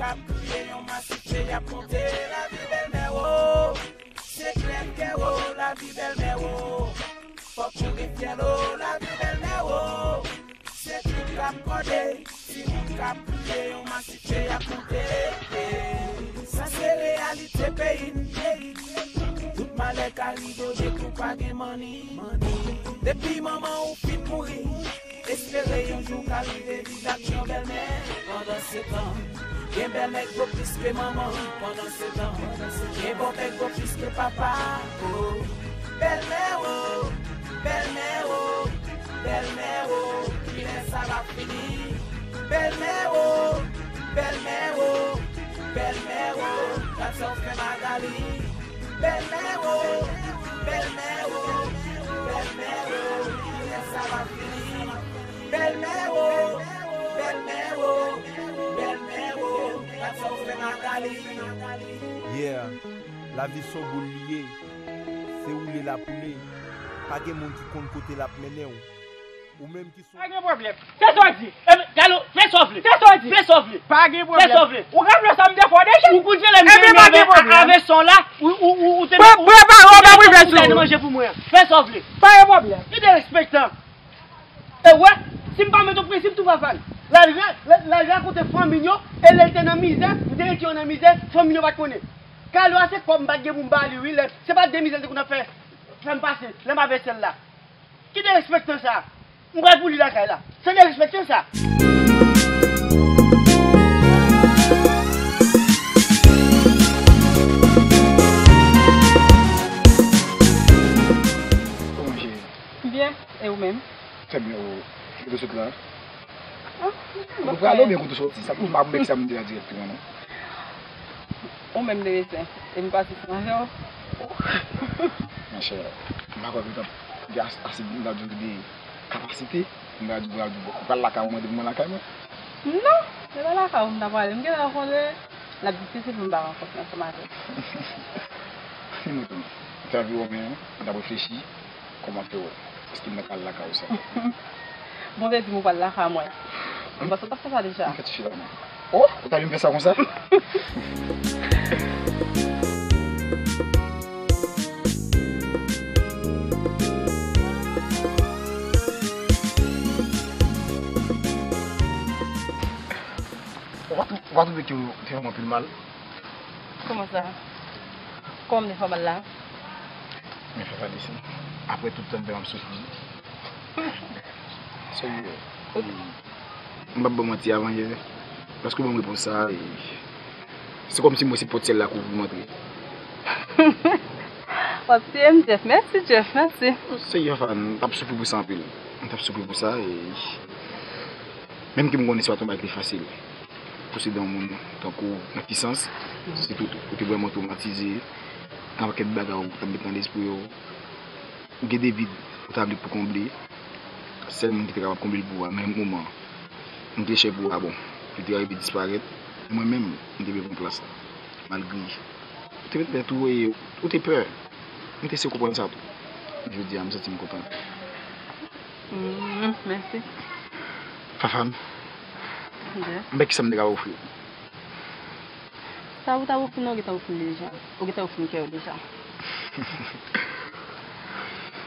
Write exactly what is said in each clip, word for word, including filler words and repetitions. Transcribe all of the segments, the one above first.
K ap kriye yon masif che y ap monte lavi bèlmè wo. Se klè kè wo lavi bèlmè wo. Fòk nou gen fyè lo lavi bèlmè wo. Se trik k ap kòde, timoun k ap kriye yon masif che y ap monte. Sa se reyalite peyi n, peyi n. Tout malè ka rive w depi w pa gen manni. Depi manman w fin mouri, espere yon jou ka rive viv ak yon bèlmè. Pandansetan, gen bèlmè k gwo plis ke manman. Pandansetan, gen bòpè k gwo plis ke papa. Oh. Bèlmè wo, bèlmè wo, bèlmè wo, kilè sa va fini? Bèlmè wo, bèlmè wo, bèlmè wo, gad sa w fè Magali. Bèlmè wo, bèlmè wo, bèlmè wo, kilè sa va fini? Bèlmè wo, bèlmè wo, bèlmè wo, gad sa w fè Magali. Yeah, lavi s on boul li ye. Se woule l ap woule. Pa gen moun ki konn kote l ap mennen w. Ou menm ki s on... Pa gen pwoblèm. Se sa w di. Ebyen, galo, fè sa w vle. Se sa w di. Fè sa w vle. Pa gen pwoblèm. Fè sa w vle. Ou raple sa m te fè w deja? Ou koute lè m te vini avè, avè son la, ou, ou, ou, ou te... Pre-, prepare w, m ap rive sou ou. Manje pou mwen. Fè sa w vle. Pa gen pwoblèm. Ki derespektan. E wè, si m pa met yon prensip tou, Fafan, l al ra-, l al, l al rakonte fanmi l yo, e lè l te nan mizè, m te retire yo nan mizè, fanmi l yo pa t konnen. Kalo a se kòb m pa t gen pou m ba li, wi, lè, se pa de mizè l te konn ap fè, fè m pase, lè m avè sèl la. Ki derespektan sa? M pral pou li lakay la. Se derespektan sa? Kòman w ye? Byen, e ou menm? Trè byen, o, kote w sot la? Ah, m ap prale oubyen kote w soti? Sa pou m ap bèk sa m di la dirèkteman, non. Ou menm de resen, e m pase san avè w. Monchè, m pa kwè gentan gen as-, ase moun ta di w de kapasite, moun ta di w pral, pral lakay mwen, depi mwen lakay mwen. Non, se pa lakay ou m ta prale. M gentan konnen l ap difisil pou m pa rankontre ansanm avè w. Fin mwen tou. M te anvi wè w, men m t ap reflechi. Kòman fè w? Èske m mèt al lakay ou sa? Bon, te di m ou pral lakay mwen. M panse w t ap fè sa deja. Anfèt, chita non. Oh, ou ta vin fè sa konsa? Ou pa twou-, ou pa twouve ke w te fè m anpil mal? Kòman sa? Kòman m te fè w mal la? Men fè sa desann. Apre tout tan m fè m ap soufri. Serye. M p ap ba w manti, avan yè, lòske w ban m repons sa a, e, se kòmsi m wè se pòt syèl la k ouvri m antre. W ap tiye m, Jeff. Mèsi, Jeff. Mèsi. Serye, Fafan, m t ap soufri pou sa anpil. M t ap soufri pou sa, e menm ke m konnen se pa t yon bagay ki te fasil. Posede yon moun tankou w nan kisans, sitou ou te vrèman twomatize, gen yon pakèt bagay ou t ap met nan lespri w, ou gen de vid ou ta vle pou konble, sèl moun ki te kapab konble l pou ou a nan menm moman, moun ki te chè pou ou a, bon, li te rive disparèt, mwen menm, m te vle pran plas la, malgre ou te met pè tou, e ou te pè, m te eseye konprann sa tou. Jodi a, m santi m kontan. Mm, mèsi. Fafan, m pa wè kisa m te ka ofri w. Sa ou ta ofri m nan, ou gentan ofri m li deja. Ou gentan ofri m kè w deja.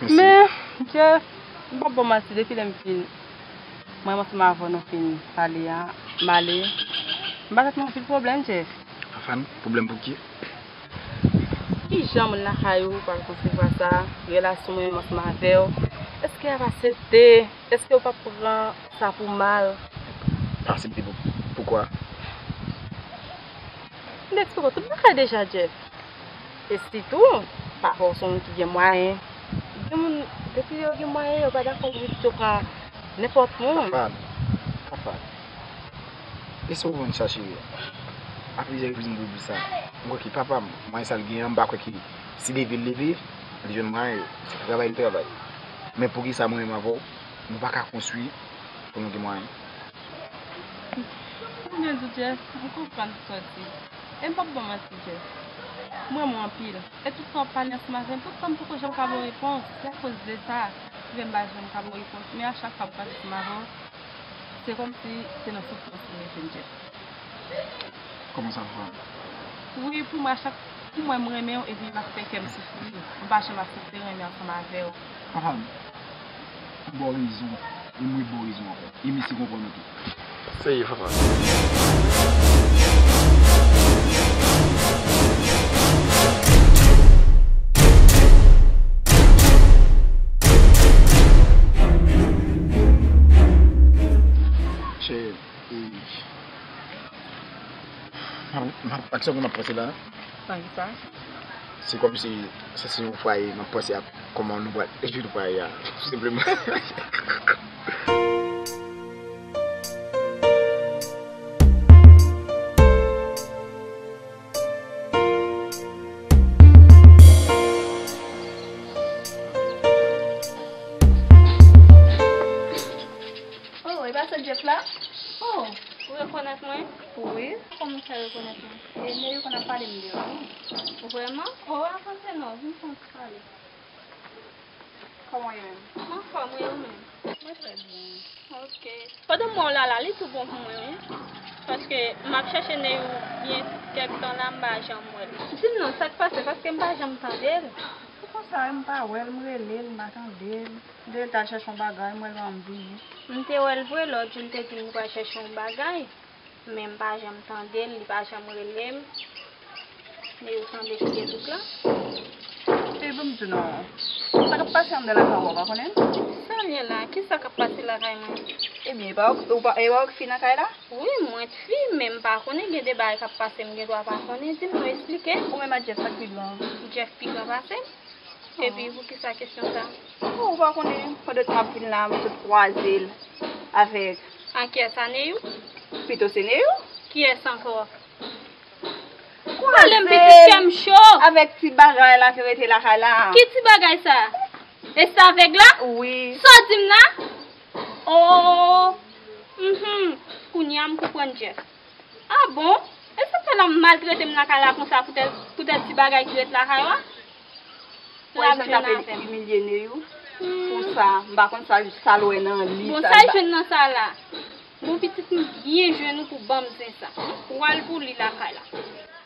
Mèsi. Men, Jeff, m p ap ba w manti, depi lè m fin, mwen ansanm avè w nou fin pale a, m ale, m pa fèt mwen anpil pwoblèm, Jeff. Fafan, pwoblèm pou ki? Kijan moun lakay ou pral konsevwa sa, relasyon mwen menm ansanm avè w? Èske y ap aksepte? Èske w p ap pran sa pou mal? Pa aksepte pou, poukwa? M te eksplike w tout bagay deja, Jeff. E sitou, papa w se yon moun ki gen mwayen. Gen moun, depi yo gen mwayen, yo pa dakò pou pitit yo pran nenpòt moun. Fafan, Fafan. E sa w konn sa, cheri? A plizyè repriz m te di w sa. M kwè ke papa m, mwayen sa l genyen an, m pa kwè ke si leve l leve, li jwenn mwayen yo. Se travay li travay. Men poukisa mwen menm avè w, nou pa ka konstwi pou nou gen mwayen? Mwen di w, Jeff, m konprann sa w di. E m p ap ba w manti, Jeff. M renmen w anpil. E tout tan w ap pale ansanm avè m, tout tan m poko janm ka ba w repons. Se akoz de sa ki fè m pa janm ka ba w repons. Men a chak fwa m pase ansanm avè w, se kòmsi se nan soufrans ou mete m, Jeff. Kòman sa, Fafan? Wi, pou mwen, chak pou mwen, m renmen w epi m ap fè kè m soufri. M pa janm aksepte renmen ansanm avè w. Fafan, m ba w rezon, e m ret ba w rezon ankò. E m isi konprann ou tou. Seye, Fafan. Chè, e, m ap, m ap, ak sa ke m ap panse la, Panse sa? Se kòmsi se, se yon fwaye m ap panse ak kòman nou pral jwenn fwaye a, tou senpleman. Oh, e pa sa Jeff la? Oh, ou rekonèt mwen? Wi. Kòman w fè rekonèt mwen? E Neyou konn ap pale m de ou. Vrèman? Oh, avanse non, vin fè yon ti pale. Kòman w ye menm? M anfòm, wi, ou menm? Mwen trè byen. Ok. Pandan m wè w la la, li tou bon pou mwen, wi. Paske m ap chèche Neyou byen kèk tan la, m pa janm wè l. Di m non, sa k pase? Paske m pa janm tande l. Se konsa, m pa wè l, m rele l, m pa tande l. M te al chèche yon bagay, m wè l pa janm vini. M te wè l vre, lòt jou l te di m li pral chèche yon bagay. Men m pa janm tande l, li pa janm rele m. Neyou sanble kite tout la. E ban m di w non. Sa k ap pase anndan lakay ou a, w pa konnen l? Sa l ye la? Kisa k ap pase lakay mwen? Ebyen, e pa ou, ou pa, e pa ou k fi nan kay la? Wi, mwen k fi, men m pa konnen, gen de bagay k ap pase, m gen dwa pa konnen. Di m non, esplike. Ou menm ak Jeff, sa k pi gran? Jeff pi gran pase m. Epi poukisa kesyon sa? Bon, ou pa konnen, pandan m ap vin la, m sot kwaze l avèk. A kiyès, a Neyou? Pito se Neyou. Kiyès ankò? Pale m pitit, kè m cho. Avèk ti bagay la ki rete lakay la. Ki ti bagay sa? E se avèg la? Wi. Sa w di m la? Oh. Mhm. Kounye a m konprann Jeff. Ah bon? E sa k fè l ap maltrete m lakay la konsa poutèt, poutèt ti bagay ki ret lakay la? L ap jwenn avè m. Imilye Neyou pou sa, m pa konn sa, sa l wè nan li. Bon, sa l jwenn nan sa la? Bon, pitit, m byen jwenn ou pou ban m zen sa. Ou al pou li lakay la.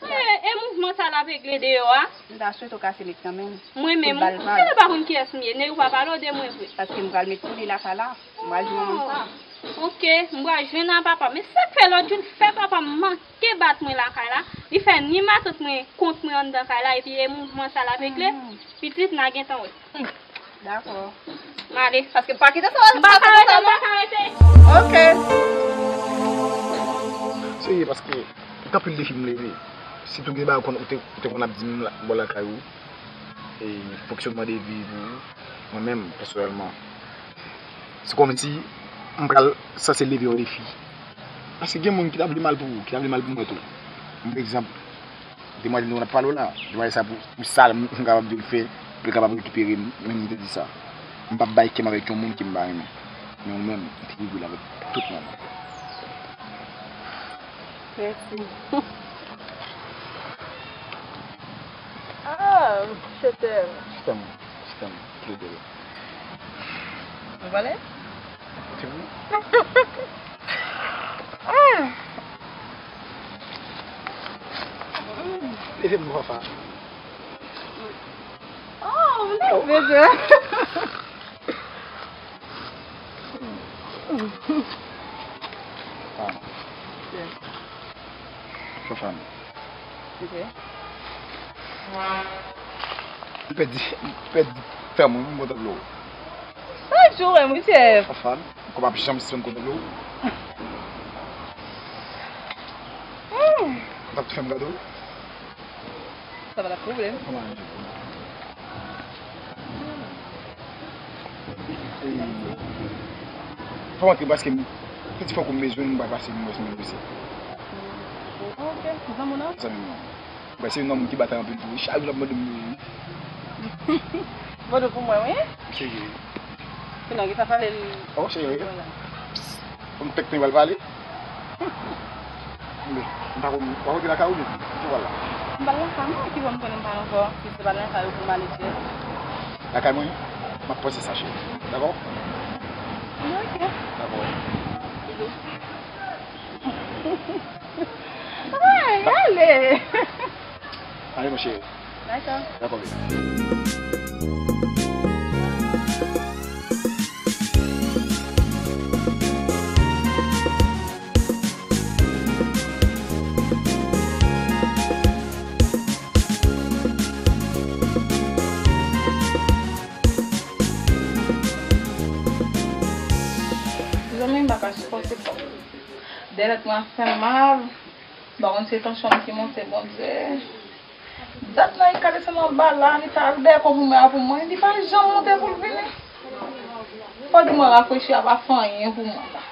E, e mouvman sa l ap regle deyò a? M ta swete w kase met kanmenm. Mwen menm, ou genlè pa konn kiyès m ye, Neyou pa pale w de mwen vre. Paske m pral met pou li lakay la. M pral jwenn manman sa. Ok, m pral jwenn a papa. Men sa k fè lòt jou l fè papa m manke bat mwen lakay la. Li fè ni matant mwen kont mwen anndan kay la, epi e mouvman sa l ap regle. Pitit, n a gentan wè. Dakò. M ale. Paske m pa kite sa. M pa ka rete, m pa ka rete. Ok. Serye, paske gen anpil defi m leve. Sitou gen bagay ou konn, ou te, ou te konn ap di m la, bò lakay ou. E fonksyonman de vi pou ou. Mwen menm, pèsonèlman, se kòmsi m pral sanse leve yon defi. Paske gen moun ki ta vle mal pou ou, ki ta vle mal pou mwen tou. Mwen, pa egzanp, demwazèl nou ap pale w la, demwazèl sa pou, pou sa m kapab di l fè, pou l kapab rekipere m, men m te di sa. M p ap bay kè m avèk yon moun ke m pa renmen. Men ou menm, m te vle l avèk tout nanm mwen. Mèsi. Ah, je t'aime. Je t'aime, je t'aime, je t'aime. Vous allez? C'est vous. Ah. Leve m bò fa. Oh, leve. Fafan. Fafan. Ok. M pèdi, m pèdi fè mwen, m kontan dlo. Chak jou, wè, mwen chèf. Fafan, m pa p janm sispann kontan dlo. Ou t ap fè m gade w? Sa pa t ap pwoblèm. Fò m antre paske m, se ti fòk ou m bezwen, m pral pase m wè si m jwenn ou isi. Ok, zanmi w nan? Zanmi m nan. Mwen se yon nonm ki batay anpil tou wi, chak jou l ap mande m wi. Mande pou mwen wi? M serye wi. Sinon, gen sa fale l. Oh, serye wi. Pou m tèk tan pral pale. M pa konn, w ap rete lakay ou byen? Kote w pral la? M pral lakay mwen, ki bò m konnen m pral ankò, si se pa lakay ou pou m ale djè. Lakay mwen, m ap panse sa cheri. Dakò? Ok. Dakò. Bizou. Ay, Ale! Ale, mon cheri. Dakò. Dakò, baby. Zanmi m pa ka sipòte kò m. Dèyè tèt mwen ap fè m mal. M pa konn si se tansyon m ki monte, Bondye. Dat Naïka desann anba la, li ta al dèyè kò pou mwen, pou mwen, li pa janm monte pou l vini. Fò di mwen rafrechi a pa fè anyen pou mwen.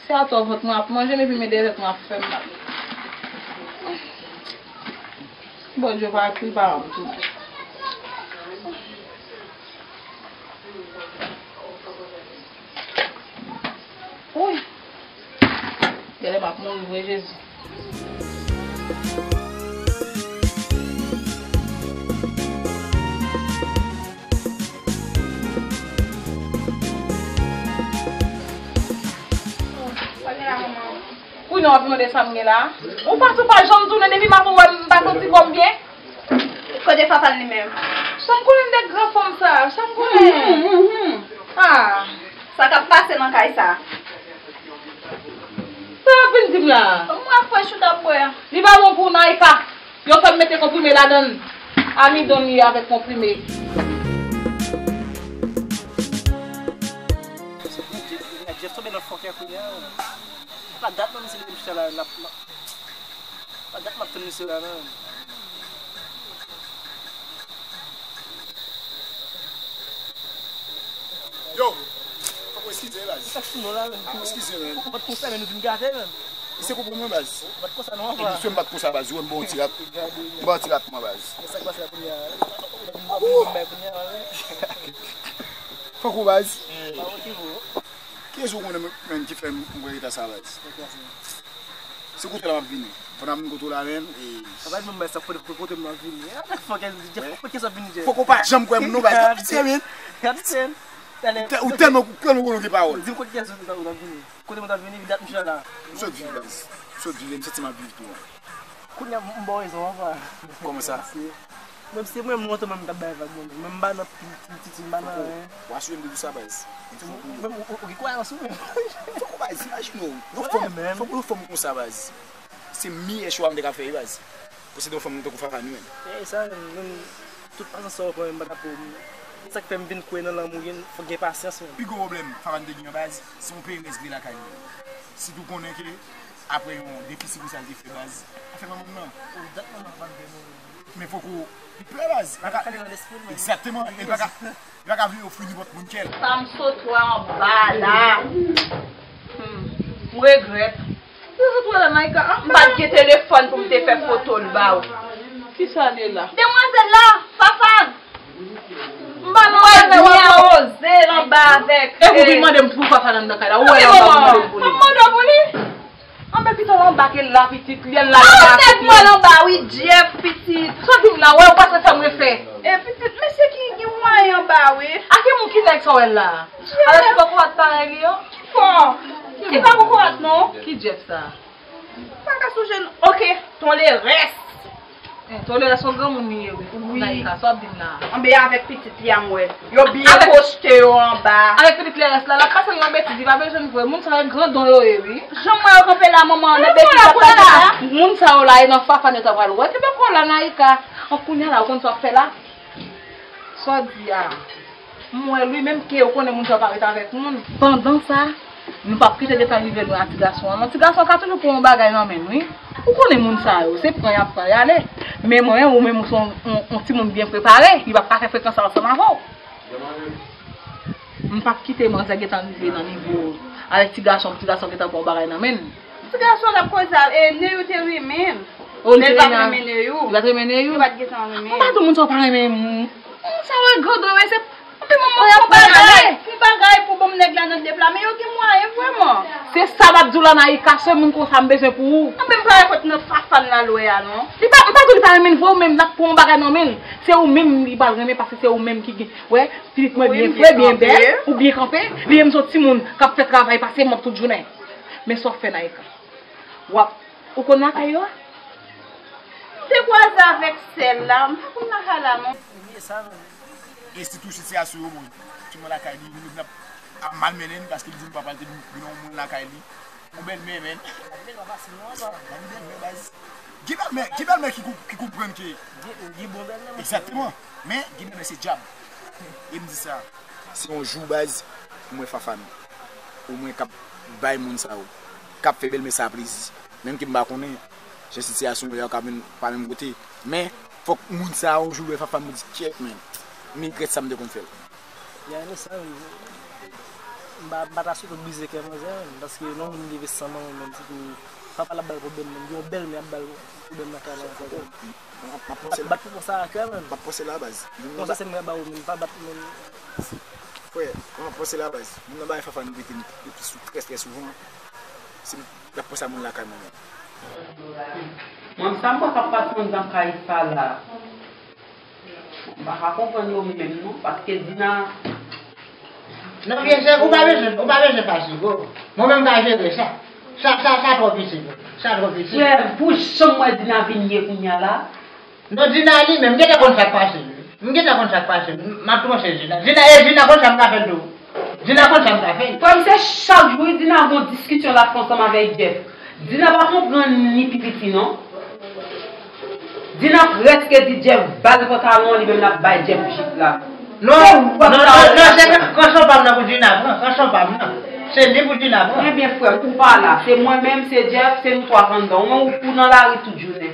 Se atò vant mwen ap manje m epi men dèyè tèt mwen ap fè m mal. Bondye pa ekri pa m tou. Woy! Genlè m ap mouri vre, Jezi. Kounye a w ap mande sa m gen la? Ou pa tou pa janm tounen depi maten w wè m pa santi kò m byen? Kote Fafan li menm? Sa m konnen m de gran fanm sa? Sa m konnen? Ah. Sa k ap pase nan kay sa? Sa w ap vin di m la? Mwen ap fè chou t ap bwè. Li pa bon pou w, Naïka. Yo fè m mete konprime ladan l. Amidon li ye avèk konprime. Jeff tonbe nan fòkè kounye a. Pa dat menm si li chita la, l ap, l ap, pa dat m ap tann misye la, non. Yo! Fòk ou eskize, baz. Sa sou nou la, menm. Ah, eskize, menm. Ou pa t konsa, men nou vin gate, menm. E se konprann mwen, baz. Ou pa t konsa, non, anfwa. Epi, si m pa t konsa, baz, ou wè m ba w ti rap. M ba w ti rap, mwen, baz. Men sa k pase la kounye a? Ou bay kounye a, wi. Fòk ou, baz. Pa wè ki vo. Kiyès ou konnen, menm, ki fè m wè eta sa, baz? Se kote la m ap vini. Fò n ap vin kote w la menm. E... Sa pa menm bay sa kote, kote m ap vini. A, fòk, fòk, fòk, fòk sa vini, Jeff. Fòk ou pa janm kwè m non, baz. Kapitèn, men. Kapitèn. Ou tèlman, ou tèlman konnen gen pawòl. Di m kote kiyès ou t ap vini. Kote m t ap vini, dat m chita la. M sot viv, baz. M sot viv, m santi m ap viv tou. Kounye a, m ba w rezon, anfwa. Kòman sa? Menm si se mwen, m lontan menm m t ap bay vag, mwen. Menm m pa nan pil, pil titi, m pa nan anyen. W asire m de tou sa, baz. M di fòk ou... Menm ou, ou, ou gen kwayans ou menm. Fòk ou, baz, imajine w. Yon fanm, fòk yon fanm konsa, baz. Se meyè chwa m te ka fè, wi, baz. Posede yon fanm tankou Fafan, wi, menm. E sa, menm, menm, tout pasyans sa w pran, menm, m pa ta pou... Sa k fè m vin kwè nan lanmou, gen, fòk gen pasyans, menm. Pi gwo pwoblèm Fafan te gen an, baz, se yon perèz vle lakay li. Sitou konnen ke apre yon defisi konsa l te fè, baz, afè manman m nan. Ou dat manman Fafan te mouri. Men fòk ou, li pè, baz. Li pa ka, egzakteman, li pa ka, li pa ka vle ofri nenpòt moun kè l. Sa m sot wè anba la. Hmm. M regrèt. Sa sot wè la, Naïka? M pa t gen telefòn pou m te fè foto l ba w. Kisa l ye la? Demwazèl la, Fafan. M pa nan bagay w ap poze l anba avèk. Epi w vin mande m pou Fafan anndan kay la. Ou wè l anba, ou mande m pou li. Fò m mande w pou li. Anben pito l anba ke l la pitit, li al la anba. Nèg mwen anba wi, Jeff pitit. Sa w di m la, wè ou pa fè sa mwen fè. E pitit, mesye ki gen mwayen anba wi. A ki moun ki nèg sa w wè l la? Alò se pa pou w ap parèy li yo? Fò. Li pa pou korat non. Ki Jeff sa? Pa ka sonje n... Ok, Tolerès. Eh, Tolerès se yon granmoun li ye wi. Wi. Naïka, sa w ap di m la? Anben avèk pitit li a m wè. Yo byen poste yo anba. Avèk pitit Lerès la, l ap pase l nan betiz, li pa bezwen n vre. Moun sa yo grandon yo ye wi. Jan m wè yo kanpe la, manman, nan betiz y ap pase la. Moun sa yo la, e nan Fafan yo ta pral wè. Kenbe kò w la, Naïka. An kounye a la, ou konn sa w ap fè la? Sa w di a? M wè l wi, menm ke ou konnen moun sa yo pa ret avèk moun. Pandan sa, nou p ap kite gentan rive lwen a ti gason an non. Ti gason an ka toujou pran yon bagay nan men n wi. Ou konnen moun sa yo, se pran y ap pran y ale. Men mwen, ou menm ou se yon, yon, yon timoun byen prepare, li p ap ka fè frekans sa ansanm avè w. M p ap kite manzè gentan rive nan nivo avèk ti gason, ti gason gentan pran yon bagay nan men n. Ti gason l ap koze a, e Neyou te renmen l. Oh, li te renmen Neyou. Li pa t renmen Neyou? Li pa t gentan renmen l. M pa di w moun sa yo pa renmen moun. Moun sa yo grandon yo, se, anben manman fè yon bagay, fè yon bagay pou ban m nèg la nan dèp la, men yo gen mwayen vrèman. Se sa m ap di w la, Naïka, se moun konsa m bezwen pou ou. Anben m pa wè kot nan Fafan l al wè a non. Li pa, m pa di w li pa renmen l vre, ou menm l ap pran yon bagay nan men l. Se ou menm li pral renmen paske se ou menm ki gen, wè, pitit mwen byen fre, byen bèl, ou byen kanpe. Li menm se yon timoun k ap fè travay pase mòp tout jounen. Men sa w ap fè, Naïka? W ap, ou konn lakay yo a? Kwaze avèk sèl la, m pa konn lakay la non. Gen sa menm. E sitou sitiyasyon yo, bon, timoun lakay li, li vin ap, ap malmennen l paske li di papa l te vin yon moun lakay li. Yon bèlmè, menn. Gade bèlmè, baz. Gen bèlmè, gen bèlmè ki kou-, ki konprann ke. Gen, gen bon bèlmè, monchè. Egzakteman. Men, gen bèlmè se dyab. E m di sa, se yon jou, baz, pou mwen Fafane. Omwen k ap bay moun sa yo. K ap fè bèlmè sa plezi. Menm ke m pa konnen, jan sitiyasyon yo, yo ka vin pa menm kote. Men, fòk moun sa yo, yon jou, lè Fafane, m di, kyèt, menn. M regrèt sa m te konn fè l. Ya, men sa, wi. M pa, m pa ta swete w brize kè manzè, menm, paske yon moun leve san manman, menm, sitou papa l ap ba l pwoblèm, menm, yon bèlmè ap ba l pwoblèm nan kay la ankò. M ap, m ap panse la. Bat pou konsa a kè, menm. M ap panse la, baz. Konsa se mwen ba ou, menm, pa bat, menm. Frè, m ap panse la, baz. Moun nan bay Fafane rete m epi sou trè, trè souvan. Se m, l ap panse a moun lakay mwen, menm. Mwen, sa m wè k ap pase anndan kay sa la. M pa ka konprann yo menm non, paske Dina. Non, byen sè, ou pa bezwen, ou pa bezwen fache, bro. Mwen menm m ka jere sa. Sa, sa, sa twò piti, bro. Sa twò piti. Frè, pou jan m wè Dina vin ye kounye a la. Non, Dina li menm, m gentan konn sa k pase. M gentan konn sa k pase. M ap twonche Dina. Dina, e Dina konn sa m ka fè l tou. Dina konn sa m ka fè. Frè m, se chak jou wi Dina gon diskisyon l ap fè ansanm avèk Jeff. Dina pa konprann ni pi piti non. Dina prèske di Jeff ba l pantalon an, li menm l ap bay Jeff jip la. Non, non, non, non, se kan-, kanson pa m nan pou Dina pran, kanson pa m nan. Se li pou Dina pran. Ebyen frè m, ou pa la. Se mwen menm, se Jeff, se nou twa k anndan. Ou menm ou, ou nan lari tout jounen.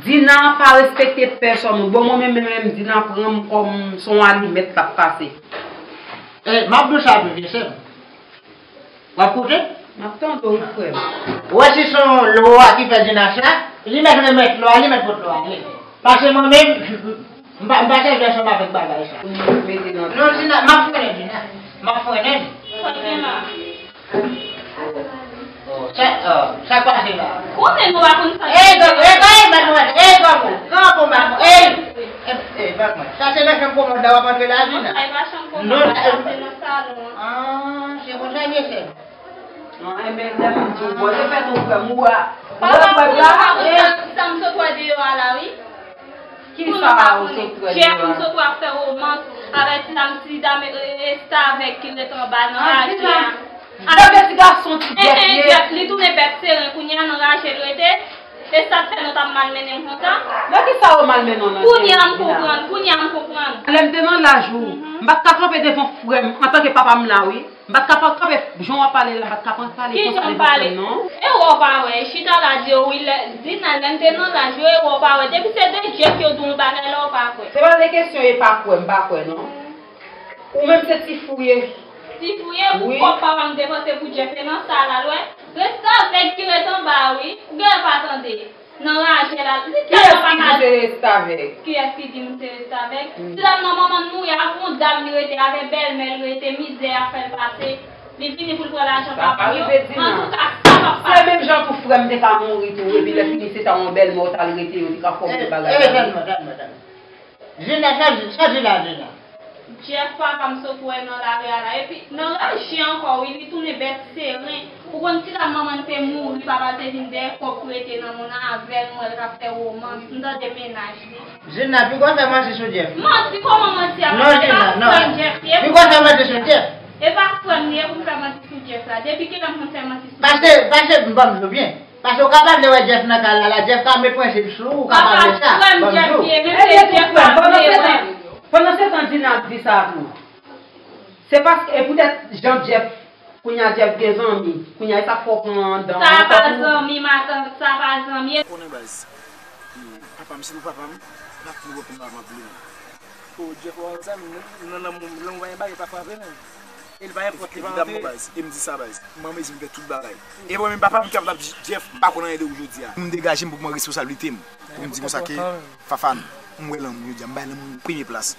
Dina pa respekte pèsòn. Bon, mwen menm, menm, menm, Dina pran m kòm s on alimèt k ap pase. Eh, m ap di w sa tou, vye sè m. W ap koute? M ap tande w, frè m. Ou wè si s on lwa ki fè Dina sa, li mèt remèt lwa, li mèt pot lwa ale. Paske mwen menm, m pa, m pa sèvi ansanm avèk bagay sa. Pou nou mete nan. Non, Dina, m ap frennen, Dina. M ap frennen. Sa k gen la? Oh, sa, oh, sa k pase la? Konnen nou pa konn sa. Ey, granmou, ey, ey, madanm, ey, granmou, granmou, madanm, ey, ey, ey, granmou. Sa se nan chanm kòmand la w ap antre la, Dina? Non, sa e pa chanm kòmand la, sa se nan salon an. Ah, se konsa l ye, sè m. Non, enben, lè m di w, bon, se fèt ou frè m, ou a, ou wè frè m la, e. Papa, pou nou pa konn sa, sa m sot wè deyò a la, wi. Kisa ou sot wè deyò a? Jeff, m sot wè ap fè womans avèk ti dam, ti dam, e, e, restavèk ki ret anba nan raje a. Gade ti gason ti Jeff ye. Jeff, li tounen bèt seren, kounye a nan raje l rete. E sa k fè nou t ap malmennen m konsa. Nan kisa yo malmennen w nan Dina? Kounye a m konprann, kounye a m konprann. Lè m te nan laj ou, m pa t ka kanpe devan frè m antanke papa m la, wi. M pa t ka pa kanpe, jan w ap pale la, m pa t ka pa pale konsa devan frè m, non. Kijan m pale? E wè w pa wè, chita la di yo wi, lè, Dina, lè m te nan laj yo, e wè w pa wè. Depi se de Jeff yo di w yon bagay la, w pa kwè. Se pa de kesyon e pa kwè, m pa kwè, non. Ou menm se ti fou w ye. Ti fou w ye, pou kòb papa m depanse pou Jeff e nan sa l al wè. Restavèk ki ret anba a, wi. Ou genlè pa tande. Nan raje la, li tèlman pa ka. Kiyès ki di m se restavèk? Kiyès ki di m se restavèk? Ti dam nan manman l mouri, avè yon dam li rete, avè bèlmè l rete, mizè ap fè l pase. Li vini pou l pran lajan papa m yo. Antouka, sa p ap pase. Se menm jan tou frè m te ka mouri tou, epi lè fini se ta yon bèlmè w t al rete, yo te ka fè w de bagay la. Dina, sa, sa di la, Dina? Jeff, papa m sot wè nan lari a la. Epi, nan raje ankò, wi, li tounen bèt seren. Ou konn ti dam manman l te mouri, papa l te vin dèyè kòb prete nan moun nan avè l, m wè l k ap fè womans. M tande mennaj li. Dina, piga w fè manti sou Jeff. Manti? Kòman manti a? Non, Dina, non. Piga w fè manti sou Jeff. E pa frè m li ye pou m fè manti sou Jeff la. Depi kilè m konn fè manti sou Jeff? Pase, pase, m ban m di w byen. Paske w ka pa vle wè Jeff nan kay la, la Jeff ka met prensip sou ou, ou ka pa vle sa. Papa, frè m Jeff ye, menm se Jeff pa vle wè. Pandan se tan Dina ap di sa tou. Se paske, e poutèt jan Jeff, kounye a Jeff gen zanmi, kounye a e sa k fè w pran dan an. Sa pa zanmi, matant, sa pa zanmi. Konnen baz, papa m, si nou papa m, m ap vin reponn papa m ap vle. O, Jeff, ou wè sa, nan lanmou, lanmou pa gen bagay pa frape, menm. E li pa enpòte, li pa antre. Baz, e m di sa, baz. Mwen menm, m fè tout bagay. E mwen menm, papa m ki ap di, Jeff, m pa konn anyen de ou jodi a. M degaje m pou m pran responsablite m. Pou m di konsa ke, Fafane, m wè lanmou jodi a, m bay lanmou premye plas.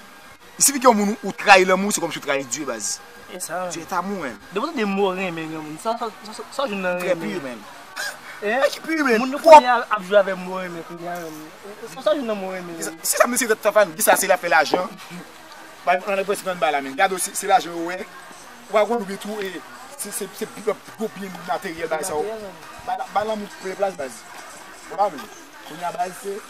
Il sifi ke yon moun ou trayi lanmou, se kòmsi ou trayi Dye, baz. E sa, Dye est amour, menm. Depi w tande mo renmen, granmoun, sa, sa, sa, sa w jwenn nan renmen? Trè pi, menm. Hein? Ki pi, menm? Moun nou konnen ap jwe avè mo renmen kounye a, menm. Sa, sa w jwenn nan mo renmen? Se sa, mesye, Fafane, di sa, se l ap fè lajan. Ba, nan prensip nan ba la, men gade, se, se lajan yo wè. Ou pa konn oubyen tou, e, se, se, se pi gwo byen materyèl, bagay sa yo. Ba, ba lanmou premye plas, baz. Ou pa menm. Kounye a, baz, se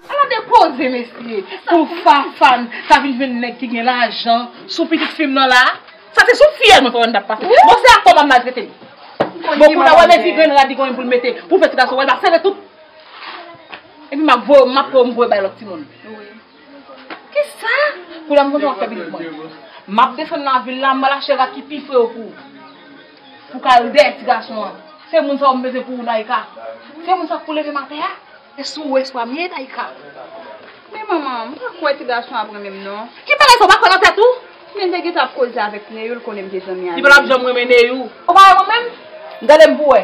Ala de koze, mesye. Pou Fafane ta vin jwenn nèg ki gen lajan sou pitit fi m nan la. Sa se sou fyèl mwen Fafane t ap pase. Bon, se ak kòb m ap maltrete l. Bon, kounye a, wè, men ti grenn rad li gen pou l mete pou fè ti gason, wè, l ap sere tout. Epi m ap voye, m ap voye, m voye bay lòt timoun. Kisa? Kounye a m kontan w ap fè pitit mwen. M ap desann nan vil la, m al achte rad ki pi fre yo pou ou. Pou ka al dèyè ti gason an. Se moun sa yo m bezwen pou ou, Naïka. Se moun sa pou leve m atè a. E sou ou espwa m ye, Naïka. Men manman, m pa kwè ti gason ap renmen m non. Ki bagay sa w pa kwè nan tèt ou? Men l te gentan ap koze avèk Neyou, l konnen m te zanmi ak Neyou. Li pa t ap janm renmen Neyou. Ou pa wè mwen menm? Gade m pou wè.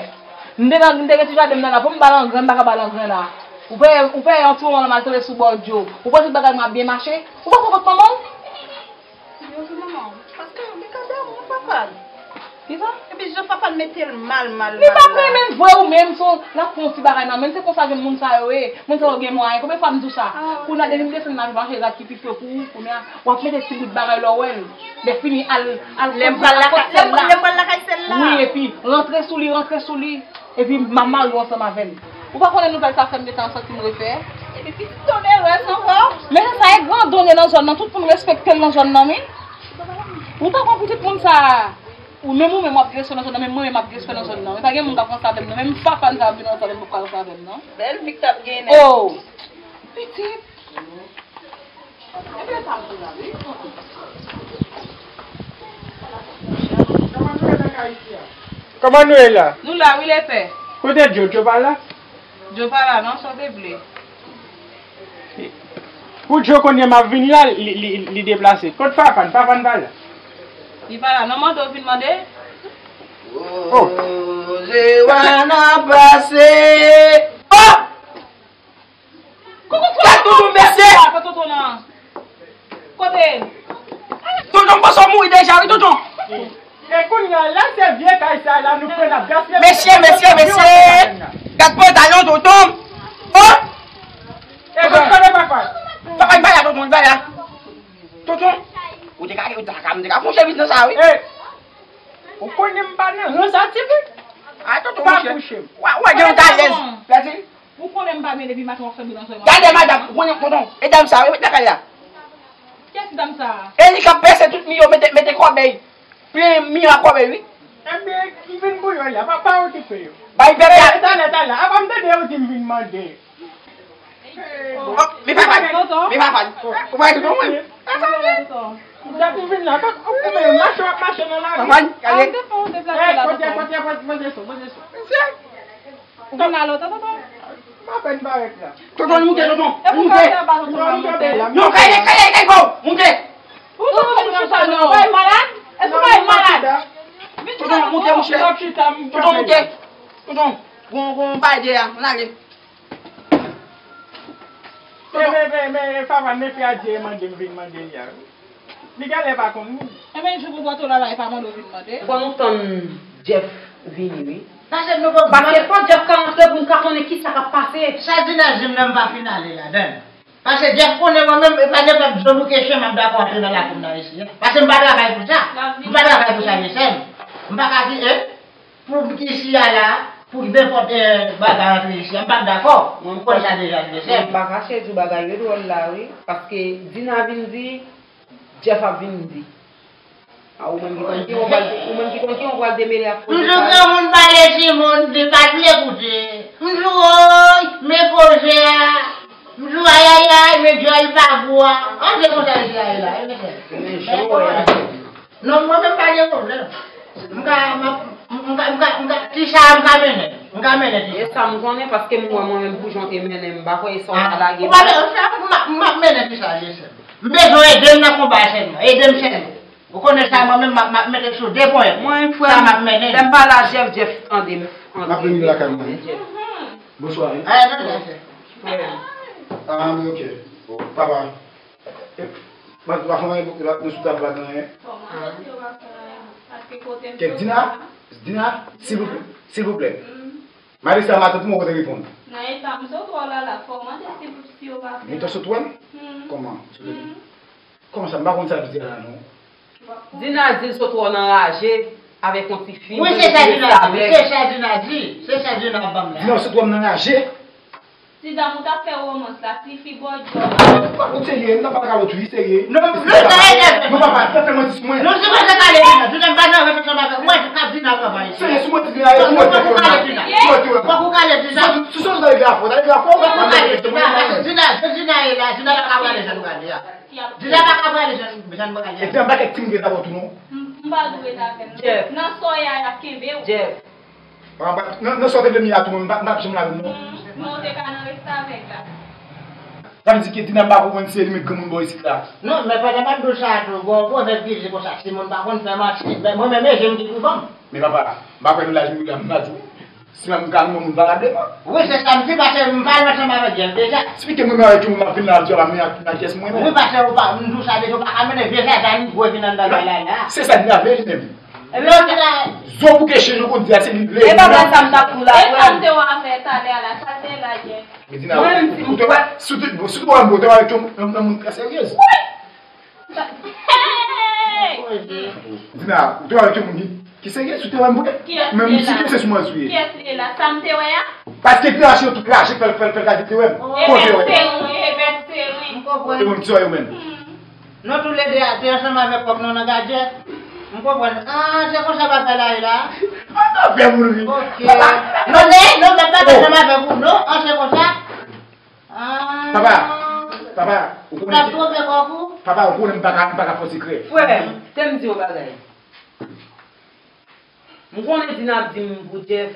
M te nan, m te gen ti jaden m nan la, pou m ba l angren, m pa ka ba l angren la. Ou peye, ou peye yon ti moman l al tonbe sou bò djo. Ou panse tout bagay mwen ap byen mache? Ou pa konn kont manman w? Yo, se manman w. Paske li ka damou Fafane. Kisa? Epi jan Fafane mete l mal, mal, mal, mal. Li pa renmen vre ou menm, se yon, l ap pran yon ti bagay nan men l, se konsa jan moun sa yo ye. Moun sa yo gen mwayen. Konbyen fwa m di w sa? Kounye a, depi m desann nan mache, rad ki pi fre pou ou, kounye a, w ap mete ti bout bagay lè w wè l. Lè fini, al, al. Lè m pral lakay sè m la. Lè m pral lakay sè m la. Wi, epi, rantre sou li, rantre sou li. Epi, m ap marye w ansanm avè l. Ou pa konnen nouvèl sa fè m gentan santi m refè? Epi, pitit tonnerres ankò. Men sa, e grandon ye nan zòn nan, tout moun respekte l nan zòn nan, wi. Ou tankou pitit moun sa. Ou menm, ou menm w ap gen respè nan zòn nan, men mwen menm m ap gen respè nan zòn nan. Men pa gen moun k ap ranse avè m non, menm Fafane sa ap vin ranse avè m, m p ap ka ranse avè m non. Bèl vi k t ap gen. Oh! Pitit. Ebyen sa m di w la wi. Kòman nou ye la? Nou la wi, lepè. Kote Djo? Djo pa la? Djo pa la non, sa w te vle? Pou Djo kounye a m ap vini la, li, li, li deplase. Kot Fafane? Fafane pa la. Li pa la non, mande w vin mande. Oh. Koze w a nan pase. Oh! Gad tonton mesye! Kote? Tonton, m panse w mouri deja wi, tonton. E kounye a la, se vye kay sa la, nou pran n ap gaspiye. Mesye, mesye, mesye! Gad pantalon, tonton! Oh! E kote papa? Papa, li pa la, tonton, li pa la. Tonton, ou te ka, ou te ka, m te ka kouche vit nan sa, wi. Ou konnen m pa nan rans a tifi. A, tonton, pa kouche m. Wa, wa, gen yon alèz. Pèdi. Ou konnen m pa byen depi maten w ap fè bri nan zòrèy mwen. Gade madanm, ou konnen tonton, e dam sa, wi, met lakay la. Kiyès ki dam sa? E li k ap pèse tout mi yo, mete, mete kòbèy. Plen mi yo ak kòbèy, wi. Ebyen, m vin pou yo la, pa, pa okipe yo. Bay bèt la. Talè, talè, apa m tande yo di m vin mande. Oh, mi pa fad, mi pa fad. Ou pa tonton mwen. Depi m vin la, ou koupe yo, mache w ap mache nan lari. Fafane, gade. Kote, kote, kote, poze sou, poze sou. Ou vin la lontan, tonton? M apèn parèt la. Tonton, li moute, tonton. Li moute. Non, kay, kay, kay, kay, moute. Ou tonton, vin chita non. Ou pa malad? Èske ou pa malad? Tonton, moute, monchè. Tonton, moute. Tonton, gon, gon bagay dèyè a. Ann ale. Men, men, men, men, Fafane, men fi a di e mande m vin mande li a. Li genlè pa konn moun. Ebyen, jou pou pòte w la la, e pa mande w vin mande. Fò nou tann Jeff vini, wi. Paske fò Jeff ka antre pou n ka konnen kisa k ap pase. Sa Dina di m nan, m pa fin ale ladan l. Paske Jeff konnen mwen menm, e pa nenpòt jan bouke chen m ap dakò antre nan lakou m nan isi. Paske m pa travay pou sa. M pa travay pou sa, mesye. M pa ka di, e, pou m ki isi a la, pou nenpòt, e, bagay antre isi a. M pa t dakò. Mwen, m konn sa deja, mesye. Mwen pa kache di w bagay yo dwòl la, wi. Paske Dina vin di, Jeff ap vin di. A, ou menm ki konn ki yon pral, ou menm ki konn ki yon pral demele ak koze sa yo. M di w granmoun pale timoun, li pa t vle koute. M di w, woy, men koze a. M di w, ayayay, men djòl pa gou a. An, se konsa isi a ye la, e mesye. Men jan w wè a. Non, mwen menm pa gen pwoblèm. M ka, m ap, m ka, m ka, m ka, ti sa a m ka mennen. M ka mennen ti sa. E sa m konnen, paske m wè mwen menm pou jan w te mennen m, m pa kwè e sa w ta lage m. Ou pa mennen, se avèk m ap, m ap mennen ti sa a, mesye. M bezwen ede m nan konba a sèlman. Ede m sèlman. Ou konnen sa, mwen menm, m ap, m ap mete sou de ponyèt. Mwen, frè m, lè m pale a Jeff, Jeff tande m. M ap vini lakay mwen. Bonswa, wi. Ah, men ok. Papa. E, pa, pa fè anyen, nou sou tab la, pa gen anyen. Kòman, si yo pa fè anyen? Paske kote m... Kèt Dina, Dina, silvouplè, silvouplè. Mande sa matant mwen kote reponn. Nan eta m sot wè w la la, fò w mande si, si yo pa fè anyen. Mete w sot wè m? Kòman? Kòman sa? M pa konn sa l di a la, non. Dina di l sot wè w nan raje avèk yon ti fi. Wi, se sa Dina di. Se sa Dina di. Se sa Dina ban m la. Dina sot wè m nan raje. Ti dam, ou t ap fè womans la, ti fi bòdjò a. Ou serye, m t ap pale ak ou, wi, serye. Non, non, non, non, non, papa, fè manti sou mwen. Non, se pa sa pale, Dina. Dina pa nan refleksyon, papa. Mwen, se kap Dina travay. Serye, sou mwen, Dina, sou mwen, Dina. Fòk ou kale, Dina. Sou sa, sou sa, Dina, Dina, Dina, Dina, Dina, pa ka prale jan nou prale a. Dina pa ka prale jan, jan nou prale a. Epi anba kèk timoun gen dabò tou non. M, m pa dwe rete avè l non. Jeff. Nan sa w ye a, y ap kenbe w. Jeff. Anba, nan, nan sa w te vle m ye a tou, m pa, m pa janm lave m non. Men w te ka nan restavèk la. Sa vle di ke Dina pa konprann se li met granmoun bò isit la. Non, men pandan m ap di w sa a tou, gon pwovèb ki di konsa, timoun pa konn fè manti. Men mwen menm, e je m ki pou ban m. Men papa, m pa kwè nan laj m rive a, m pa di w. Si m ka renmen moun valableman. Wi, se sa m di, paske m pale ansanm avèk Jeff deja. Eksplike mwen avèk yon moun m ap vin la, ap di w ap ap mennen ak, ak kiyès mwen menm. Wi, paske ou pa, m di w sa deja, ou pa ka mennen vye zaza ni gwo vin anndan bagay la, la. Se sa Dina vle li menm. Ebyen, ok la. Zo bouke chen, jan w konn di a, se li vle. E pa sa m t ap pou la. E sa m te wè avè talè a la, sa l te la, Jeff. Men Dina, ou te wè, si w te, si w te wè m, ou te wè avèk yon, yon, yon moun trè seryez. Wi! Dina, ou te wè avèk yon moun ki, ki serye, si w te wè m vre? Menm si se sou mwen sou ye. Kiyès li ye la? Sa m te wè a? Paske Dina se yon tout raje, fè l, fè l, fè l gade te wè m. Kote wè? Ebèl se wi, ebèl se wi. M konprann. E moun ki sa yo menm? Nou toulède a te ansanm avèk kòk nou nan gadjèt. M konprann. Ah, se konsa bagay la ye la. Papa fè moun ri. Ok. Non, men, non, men pa ansanm avèk ou, non, an se konsa. Ah. Papa, papa, ou konnen. Papa, ou konnen m pa ka, m pa ka fè sekrè. Frè m, te m di yon bagay. M konnen Dina ap di m pou Jeff.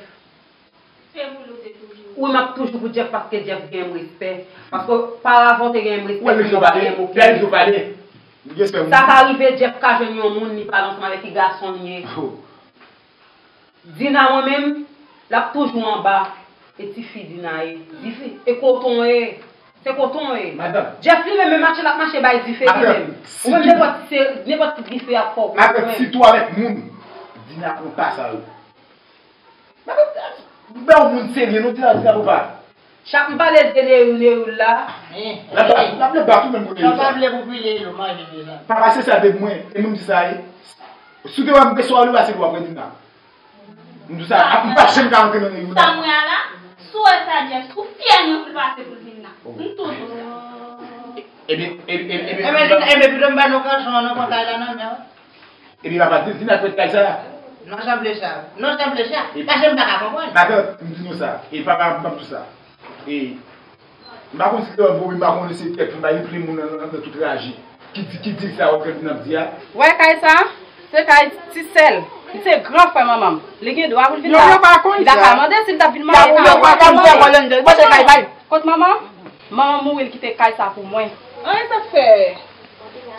Se pou li w te toujou. Wi, m ap toujou pou Jeff paske Jeff gen m respè. Paske oparavan w te gen m respè, kounye a w pa gen m okenn respè. Sa ka rive Jeff ka jwenn yon moun, li pale ansanm avèk ki gason li ye. Dina mwen menm, l ap toujou anba. E tifi Dina ye. Dife. E koton ye. Se koton ye. Madanm. Jeff li menm, menm mache l ap mache bay dife li menm. Ou menm nenpòt se, nenpòt ti dife ap fè w. Madanm, sitou avèk moun. Dina pran pa sa yo. Madanm, bè yon moun serye, non, Dina, Dina pran pa. Chak m pale de Neyou, Neyou la. L ap bat, l ap vle bat ou menm pou Neyou sa. Sa w pa vle pou pile yo, manje de la. Papa se sa, bèb mwen. E nou m di sa, e. Si w te wè m, se w ap pase pou w ap wè Dina. M di sa, m pa janm ka rantre nan Neyou la. Sa m wè a la, si w wè sa Jeff, si w fyè mwen pou l pase pou l vin la. M tou di w sa. Ebyen, ebyen, ebyen, ebyen. Ebyen, Dina, ebyen, pito m ba nou kanson an nan kay la nan men w. Epi papa, di, di n ap met kay sa la. Nan sanble sa. Nan sanble sa. Paske m pa ka konprann. Matant, m di nou sa. E papa, m ap di sa. E, m pa konn si se yon vomi, m pa konn si se tèt m, m pa reple moun nan, nan, nan tout raje. Ki di, ki di sa, w ap tande n ap di a. Wè kay sa, se kay ti sè l. Li se gran frè manman m. Li gen dwa pou l vin la. Li ta ka mande si l t ap vin marye kay. Yo pa konn sa. Yo pa konn sa, Wallender. Mwen se kay bay. Kot manman? Manman mouri, l kite kay sa pou mwen. Anyen sa fè.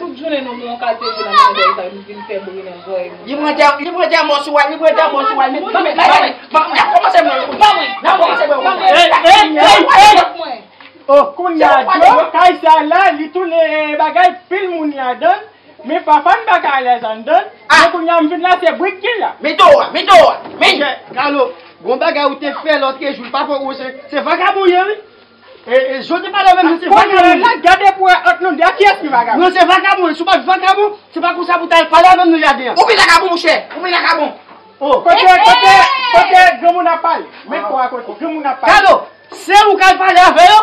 Tout jounen nou gen yon kalite je nan mwen, sa vin fè bri nan zòrèy mwen. Li pran tè, li pran tè mò sou wè, li pran tè mò sou wè. Ban mwen, ban mwen, ban mwen, y ap kòmanse mwen, ban mwen, y ap kòmanse mwen. Ey, ey, ey, ey. Oh, kounye a, Djo, kay sa la, li tounen bagay, pil moun ladan l. Men papa n pa ka alèz anndan l. Men kounye a, m vin la, se brik ki la. Men to a, men to a, men. Kalo, gon bagay ou te fè lòtrejou, pa fò ou se, se vakabon ye, wi. E, e, jan w te pale avè m nan, se vakabon. Kounye a la, gade pou wè ant nou de a, kiyès ki vakabon? Non, se vakabon, si w pa t vakabon, se pa konsa pou w t al pale avè m nan jaden an. Ou vin vakabon, monchè, ou vin vakabon. Oh. Kote, kote, kote granmoun ap pale? Men kò a kote, granmoun ap pale. Kado, se ou k al pale avè yo?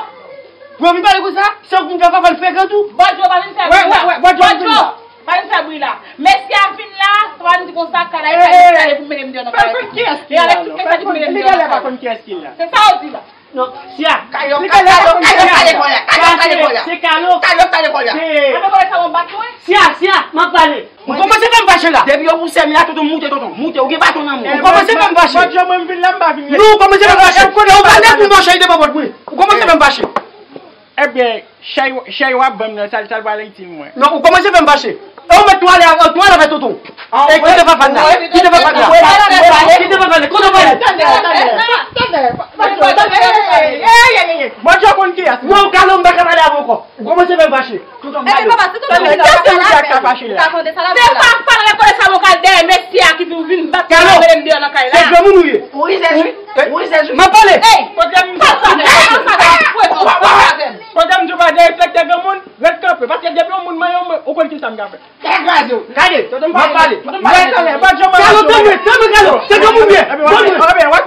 Pou yo vin pale konsa? Se ou k vin fè papa l frekan tou? Bòdjò pa vin fè bri la. Wè, wè, wè, Bòdjò vin la. Pa vin fè bri la. Mesye a vin la, sa pa vin di konsa, kay la, e pa instale pou mennen m deyò nan kay la. Fè konn kiyès ki la, non. Fè konn, li genlè pa konn kiyès ki la. Se sa w di la. Non, Sia. Kalo, Kalo, Kalo, Kalo, Kalo, Kalo. Se Kalo. Kalo, Kalo, Kalo. Kalo, Kalo, Kalo. Sia, Sia, m ap pale. Ou kòmanse fè m fache la. Depi yo pou sèmi a, tonton, moute, tonton. Moute, ou gen baton nan men w. Ou kòmanse fè m fache. Bòdjò, mwen, m vin la, m pa vin rete. Non, ou kòmanse fè m fache. Ou pa lè pou m fache, ou te pran pòt mwen. Ou kòmanse fè m fache. Ebyen, chay, chay w ap ban m nan, sa l, sa l pral itil mwen. Non, ou kòmanse fè m fache. E ou mèt tou ale, tou ale avè tonton. E kite papa n la. Kite papa n la. Kite papa n la. Kote w prale? Tande, tande. Tande, tande. Bòdjò konn kiyès. Non, Kalo, m pa ka pale avè w ankò. Ou kòmanse fè m fache. Tonton, Kalo. Tande, tande, tande, tande, tande. Se pa, pa l rekonèt sa, mwen kal dèyè mesye a ki pou vin bat mwen, mele m deyò nan kay la. Se granmoun ou ye. Ou rizèz wi. Ou rizèz wi. M ap pale. Ey, kote m di w pa dèyè, kote m di w pa dèyè, respekte granmoun, ret kanpe. Paske depi yon moun manyen w, ou konn kisa m ka fè. Kay kraze w. Gade, m ap pale. Mwen talè, pa janm. Kalo, tanmen, tanmen, Kalo. Se granmoun ye. Tanmen.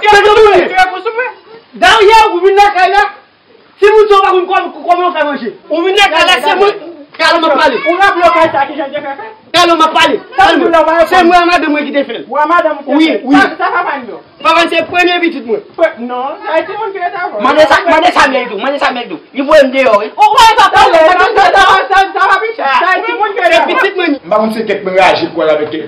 Se granmoun ye. Dayè ou vin nan kay la. Ou pa konn kòm- kòman yo fè manje. Ou vin nan kay la, se mwen. Kalo m ap pale. Ou raple w kay sa ki jan te fè fèt? Kalo m ap pale. Sa m di w la, w pa reponn. Se mwen ak madanm mwen ki te fè l. Ou ak madanm ou te fè l. Wi, wi. Sa, sa papa n yo. Papa n se premye pitit mwen. Pre- non, sa e timoun ki rete avè w. Mande sa, mande Samuel tou, mande Samuel tou. Li voye m deyò, wi. Ou wè papa, sa, sa, sa, sa, sa pa pitit, sa e timoun ki rete avè w. Se pitit mwen. M pa konn se kèk mwen raje pou al avèk kèk,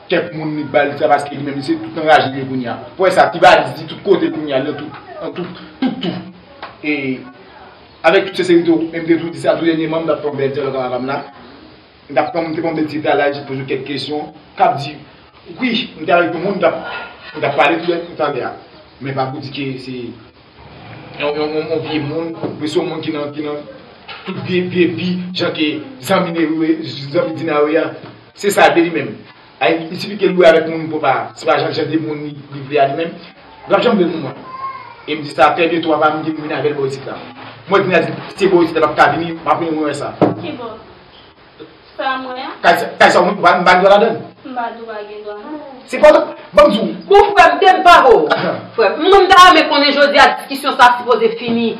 kèk moun li ba li sa paske li menm li se tout anraje li ye kounye a. Pou wè sa, ti valiz li tout kote kounye a, nan tout, nan tout, tout, tout. E avèk tout senserite, m te tou di sa tou dènyèman, m t ap fè yon bèl dyalòg ak papa m la. M t ap pran, m te pran de ti talaj, poze kèk kesyon. K ap di, wi, m te avèk yon moun, m t ap, m t ap pale tou lè m tande a. Men pa pou di ke se yon, yon, yon, yon vye moun, men se yon moun ki nan, ki nan tout vye, vye vi, jan ke zanmi Nery, zanmi Dina yo ye a. Se sa l vle li menm. Ay, li sifi ke l lwe avèk moun pou pa, se pa jan, jan de moun li, li vle a li menm. L ap janm vle l pou mwen. E m di sa, trè byento, papa m gen pou vin avè l bò isit la. Mwen vin a di, se bò isit la, p ap ka vini, m ap vini mwen wè sa. Ki bò? Sa mwen an? Kay sa, kay sa mwen, m pa, m pa gen dwa ladan l. M pa di w pa gen dwa non. Se pa, ban m di w. Bon, frè m, te m pa bo. Frè m, mwen m ta renmen konnen jodi a diskisyon sa sipoze fini.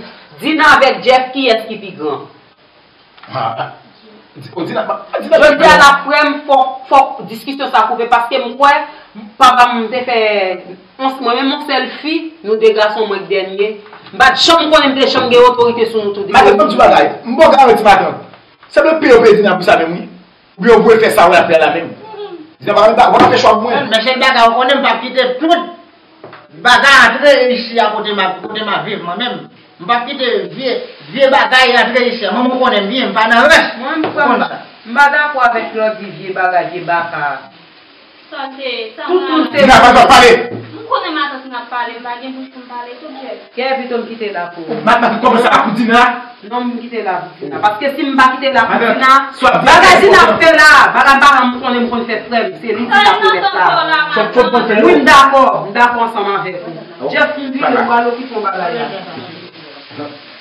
Dina avèk Jeff, kiyès ki pi gran? Ah, ah. Di- oh, Dina, ba- Dina, jodi a la, frè m, fòk, fòk diskisyon sa koupe, paske m kwè papa m te fè, mwen menm yon sèl fi, nou de gason, mwen k dènye. M pa t janm konnen m te janm gen otorite sou nou tou de. Matant, ban m di w bagay. M ba w garanti, matant. Se pou yo peye Dina pou sa menm, wi. Oubyen yo voye fè sa yo la fè la menm. Dina pa, pa, pa fè chwa pou mwen. Men se bagay ou konnen m p ap kite tout bagay antre isi a kote m ap, kote m ap viv mwen menm. M p ap kite vye, vye bagay antre isi a. Mwen, mwen konnen m byen, m pa nan rès. Mwen, m pa, m pa dakò avèk lè w di vye bagay, vye baka. Sa se, sa. Tout moun se. Dina, pa, pa pale. M konnen matant n ap pale, m pa gen bouch pou m pale tou, Jeff. Kè pito m kite la pou ou. Matant, kòmanse ap pou Dina. Non, m kite la pou Dina. Paske si m pa kite la pou Dina, bagay Dina ap fè la, bagay m pa janm konnen, m konn fè frè m, se li ki ta pou mèt la. Wi, m dakò, m dakò ansanm avèk ou. Jeff, m vini, m pral okipe yon bagay la.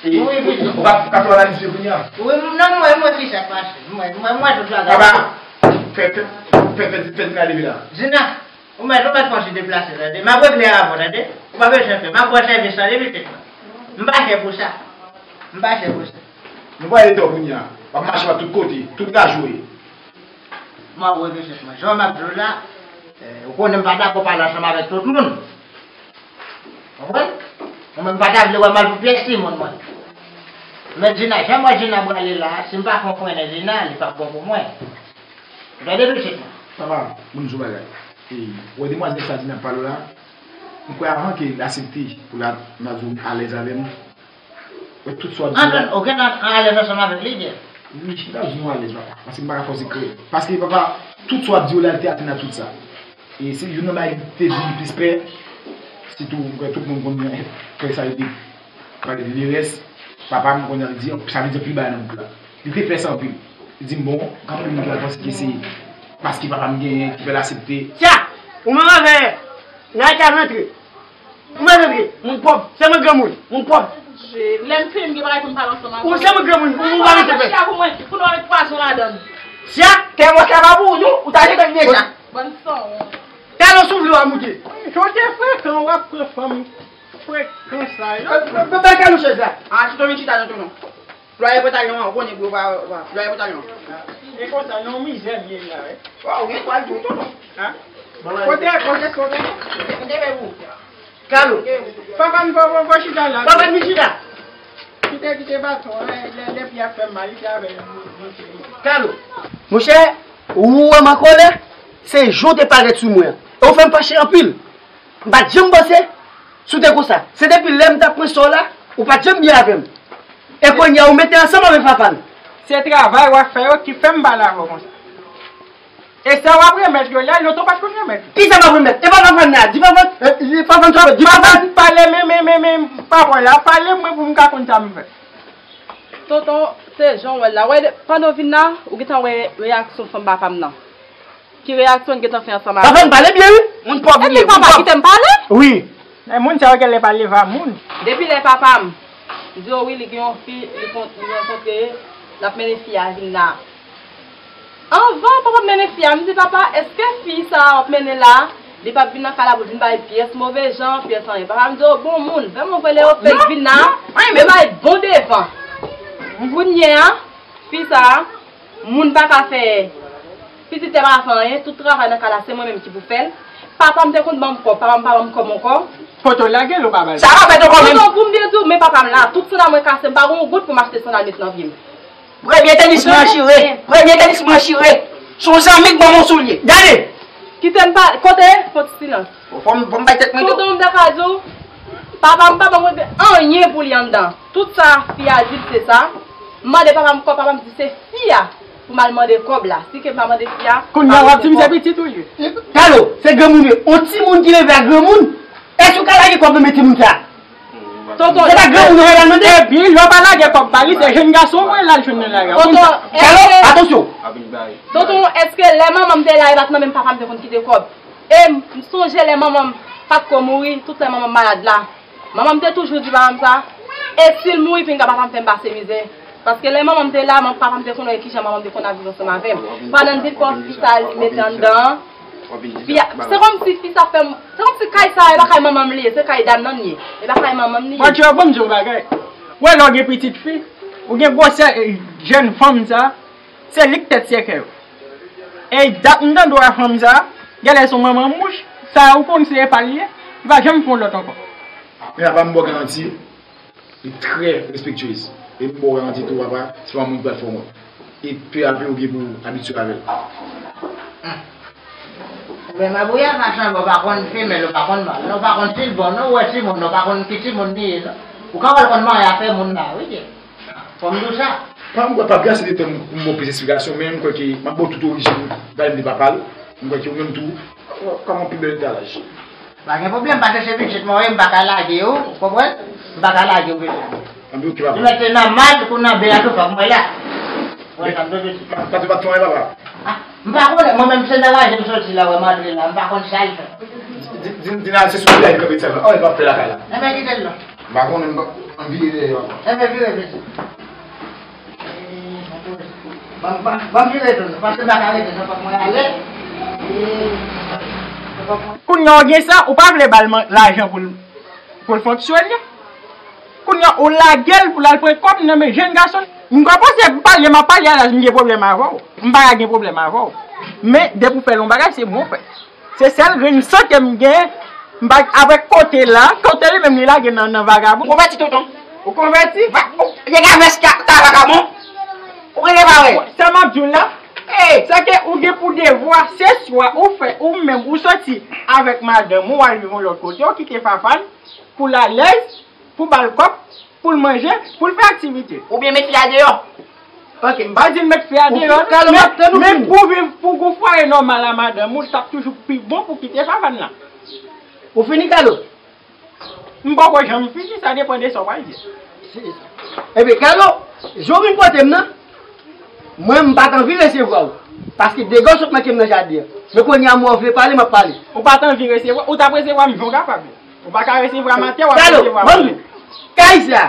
Ou pa, ou pa tro analize kounye a. Wi, non, mwen, mwen ki sa k pase. Mwen, mwen, mwen, tout bagay. Papa, fè, fè, fè, fè, fè Dina leve la. Dina, ou mèt, ou mèt fè yon ti deplase, tande. M ap regle avè w, tande. Ou pa bezwen fè. M ap ba w sèvis la depi tèt mwen. M pa chè pou sa. M pa chè pou sa. Nou pral ede w kounye a. W ap mache pa tout kote, tout lajounen. M ap regle tèt mwen. Jan m ap di w la, eh, ou konnen m pa dakò pale ansanm avèk tout moun. Konprann? Mwen menm m pa ta vle wè mal pou pyès timoun mwen. Men Dina, jan m wè Dina prale la, si m pa fè yon frennen Dina, li p ap bon pou mwen. Ou tande pitit mwen? Papa, ban m di w bagay. E, wè demwazèl sa Dina ap pale w la, m kwè avan ke l aksepte pou l al nan zòn alèz avè m, wè tout sa w ap di la. Antann, ou gentan alèz ansanm avèk li, Jeff? Wi, m ta di nou alèz, papa. Paske m pa ka fè w sekrè. Paske, papa, tout sa w ap di yo la, li te atenn a tout sa. E se youn nan bagay ki te vin plis pè. Sitou, m kwè tout moun konn kè sa yo te pale de lerès. Papa m konn ap di, sa vle di anpil bagay nan bouk la. Li te pè sa anpil. Li di m, bon, anpil moun ki al panse ke se paske papa m genyen ki fè l aksepte. Tya! Ou menm avè Naïka rantre. Ou mèt antre, moun pòv, se mwen granmoun, moun pòv. Lè m fini, m gen bagay pou m pale ansanm avè w. Ou se mwen granmoun, ou pa mete pè. Chita pou mwen, pou nou met pwazon ladan l. Sia, kè mwen sa pa pou ou, non, ou ta gentan deja. Bann sanwont. Talon sou vle w a moute. Jan w te frekan, w ap pran fanm frekan sa yo. Ba, ba, ba Kalou chèz la. A, chita, vin chita nan tonton. Plwaye pantalon an, ou konnen pou yo pa, pa, plwaye pantalon an. E konsa, yon mizè m ye la, wi. Waw, gen twal tou, tonton. Hein? Kote, kote, kote? Kote, kote pou? Kalou. Papa m, papa m, chita la. Papa m, chita. Kite, kite baton, hein, lè, lè pye ap fè m mal, li te avè l. Kalou. Monchè, ou wè m an kòlè, se jan w te parèt sou mwen an. E ou fè m fache anpil. M pa t janm panse si w te konsa. Se depi lè m t ap pran sa w la, ou pa t janm byen avè m. E kounye a, ou mete ansanm avèk papa m. Se travay w ap fè yo ki fè m pale avè w konsa. E sa w ap remèt yo la, lontan w pa t konn remèt yo. Kisa m ap remèt? E papa m nan, di papa m, e, e papa m, di papa m. Pale, men, men, men, men, papa w la, pale mwen pou m ka konn sa m fè. Tonton, se jan w wè l la. Wè, pandan w vin la, ou gentan wè reyaksyon fanm papa m nan. Ki reyaksyon l gentan fè ansanm avè w? Papa m pale byen, wi. Moun pòv li ye. Epi papa kite m pale? Wi. E moun sa yo genlè pa leve a moun. Depi lè papa m di w wi, li gen yon fi, li kon-, li rankontre, l ap mennen fi a vin la. Anvan papa m mennen fi a, m di, "Papa, èske fi sa a w ap mennen la, Li p ap vin nan kay la pou l vin bay pyès move jan, pyès anyen. Papa m di, o bon moun, vrèman vre, lè yo fèk vin la, yo bay bon devan. Kounye a, fi sa a, moun pa ka fè, pitit te pa ka fè anyen, tout travay nan kay la, se mwen menm ki pou fè l. Papa m te konn ban m kòb, papa m pa ban m kòb ankò. Poto lage l ou pa ba l. Sa pa fèt ankò menm. Tonton, pou m byen di w, men papa m la, tout sandal mwen kase, m pa gen yon goud pou m achte sandal met nan pye m. Premye tenis mwen an chire. Premye tenis mwen an chire. Se yon zanmi k ban m yon soulye. Gade! Kite m pale. Kote? Fò ti silans. Fò m, fò m bay tèt mwen tou. Tonton, m ta ka di w, papa m pa ban m regle anyen pou li anndan. Tout sa fi a di l se sa. M mande papa m kòb, papa m di se fi a pou m al mande kòb la. Si ke m pa mande fi a, kounye a w ap di m se pitit ou ye. Kalo, se granmoun yo. On timoun ki leve ak granmoun. Èske w ka lage kòb nan men timoun sa? Tonton, se pa granmoun yo al mande. Epi, lè w pa lage kòb ba li, se jèn gason w voye l al jwenn nan lari a. Tonton, Kalo, èske, atansyon. Tonton, èske lè manman m te la, e pa t nan men papa m te konn kite kòb? E m sonje lè manman m pa t ko mouri, tout lè manman m malad la. Manman m te toujou di papa m sa, e si l mouri, pinga papa m fè m pase mizè. Paske lè manman m te la, man-, papa m te konn wè kijan manman m te konn ap viv ansanm avè m. Pandan n vin pran fi sa li mete anndan an, fi a, se kòmsi fi sa fè m, se kòmsi kay sa e pa kay manman m li ye, se kay dam nan li ye. E pa kay manman m li ye. Bondye, bon m di w bagay. Ou wè lè w gen pitit fi, ou gen gwosè, e, jèn fanm sa, se li k tèt sèkèy ou. E dat m tande w a fanm sa, genlè se yon manman mouch, sa ou konn se pa l li ye, li pa janm fè yon lòt ankò. Men apa m ba w garanti, li trè respektyez. E m ba w garanti tou, papa, se pa moun ki pral fè w wont. E pe a pe ou gen pou abitye avè l. Ebyen, mabouya machann, ou pa konn fimen l, ou pa konn ba l, non, ou pa konn si l bon, non, ou wè timoun, ou pa konn ki timoun li ye, non. Ou ka wè l konn manyen afè moun la, wi, Dye. Fò m di w sa. Pa m kwè, pa p gen ase de tan pou m ba w plis esplikasyon, men m kwè ke m ap ba w tout orijin, gade m de papa l, m kwè ke ou menm tou, w ap ka yon pi bèl etalaj. Pa gen pwoblèm, paske se pitit mwen, wi, m pa ka lage w, ou konprann? M pa ka lage w, pitit. Anpi oke, papa. Li mete nan mal kou nan bè a tou, fòk mwen la. Wè, sa m dwe pitit. Pa, pa, pa, pa, papa. Ah, m pa konnen, mwen menm se nan raje m soti la, wè m antre la, m pa konn sa l fè. Di, di, di nan se sou la, li kanpe sèlman. Oh, li p ap fè lakay la. Enben, kite l la. M pa konnen, m pa, ann vire dèyè ankò. Enben, vire, pitit. Ban m, ban m, ban m vire tou, paske m pa ka rete, se fòk mwen ale. Kounye a w gen sa, ou pa vle ba l man-, lajan pou l, pou l fonksyone. Kounye a ou lage l pou l al pran kòb nan men jèn gason. M ka panse m pale, m ap pale a la, m gen pwoblèm avè w. M pa ka gen pwoblèm avè w. Men, depi w fè l yon bagay, se bon w fè. Se sèl grenn san ke m gen, m pa avèk kote la, kote li menm li lage nan, nan vagabon. Ou konvèti, tonton. Ou konvèti? Va, ou, nèg a vès ka, ka vagabon. Ou genlè pa wè. Sa m ap di w la, se ke ou gen pou devwa, se swa ou fè, ou menm, ou soti avèk madanm ou, ou al viv yon lòt kote, ou kite Fafane, pou l alèz, pou ba l kòb, pou l manje, pou l fè aktivite. Oubyen met fi a deyò. Ok, m pa di l met fi a deyò, men, men pou viv, pou gon fwaye nòmal a madanm ou, l t ap toujou pi bon pou kite Fafane la. Ou fini, Kalo? M poko janm fini, sa depann de sa w pral di. Ebyen, Kalo, jan w vin kote m nan, mwen, m pa t anvi resevwa w. Paske dega w sot nan ke m nan jaden an. Men kounye a, mwen vle pale, m ap pale. Ou pa t anvi resevwa, ou t ap resevwa m jan w kapab. Ou pa ka resevwa m atè, w ap resevwa m anlè. Kay sa,